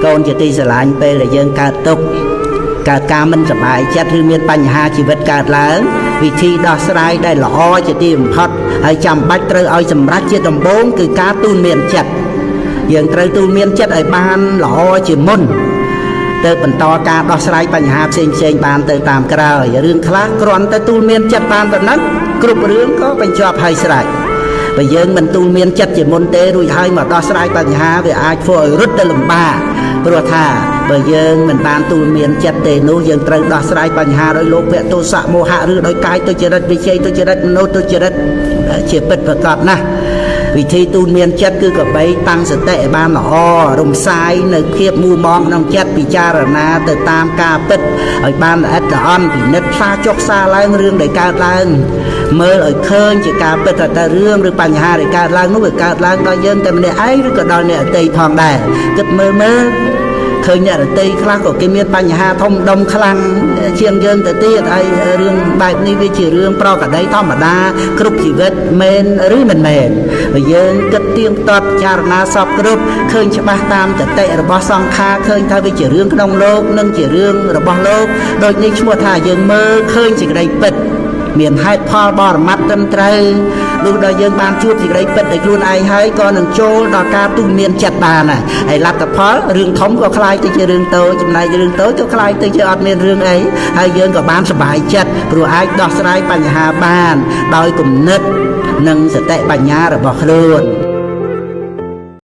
កូនជាទីស្រឡាញ់ពេលដែលយើងកើតទុក្ខកើតការមិនសប្បាយចិត្តឬមានបញ្ហាជីវិតកើតឡើងវិធីដោះស្រាយដែលល្អជាទីបំផុតហើយចាំបាច់ត្រូវឲ្យសម្រេចជាដំបូងគឺការទូន្មានចិត្តយើងត្រូវទូន្មានចិត្តឲ្យបានល្អជាមុនទៅបន្តការដោះស្រាយបញ្ហាផ្សេងផ្សេងបានទៅតាមក្រោយរឿងខ្លះគ្រាន់តែទូលមានចិត្តបានប៉ុណ្ណឹងគ្រប់រឿងក៏បញ្ចប់ហើយស្រេចបើយើងមិនទូលមានចិត្តជាមុនទេរួចហើយមកដោះស្រាយបញ្ហាវាអាចធ្វើឲ្យរត់ទៅលំបាកព្រោះថាបើយើងមិនបានទូលមានចិត្តទេនោះយើងត្រូវដោះស្រាយបញ្ហាដោយលោភៈទោសៈមោហៈឬដោយកាយទុច្ចរិតវិជ័យទុច្ចរិតមនោទុច្ចរិតជាពិតប្រាកដណាស់វិធីទូលមានចិត្តគឺកបីតាំងសតិឲ្យបានល្អរំសាយនៅភាពមួម៉ងក្នុងចិត្តពិចារណាទៅតាមការពិតឲ្យបានល្អិតល្អន់ពិនិត្យផ្សារចុះផ្សារឡើងរឿងដែលកើតឡើងមើលឲ្យឃើញជាការពិតថាតើរឿងឬបញ្ហាដែលកើតឡើងនោះវាកើតឡើងដល់យើងតែម្នាក់ឯងឬក៏ដល់អ្នកដទៃផងដែរគិតមើលមើលឃើញអ្នករតីខ្លះក៏គេមានបញ្ហាធំដុំខ្លាំងជាងយើងទៅទៀតហើយរឿងបែបនេះវាជារឿងប្រក្រតីធម្មតាគ្រប់ជីវិតមែនឬមិនមែនបើយើងគិតទៀងទាត់ពិចារណាសពគ្រប់ឃើញច្បាស់តាមតតិរបស់សង្ខារឃើញថាវាជារឿងក្នុងលោកនិងជារឿងរបស់លោកដូចនេះឈ្មោះថាយើងមើលឃើញសេចក្តីពិតមានហេតុផលបរមត្តត្រឹមត្រូវលុះដល់យើងបានជួបសេចក្តីពិតដោយខ្លួនឯងហើយក៏នឹងចូលដល់ការទូមានចិត្តបានហើយលទ្ធផលរឿងធំក៏คล้ายទៅជារឿងតូចចំណែករឿងតូចក៏คล้ายទៅជាអត់មានរឿងអីហើយយើងក៏បានសប្បាយចិត្តព្រោះអាចដោះស្រាយបញ្ហាបានដោយគំនិតនិងសតិបញ្ញារបស់ខ្លួន។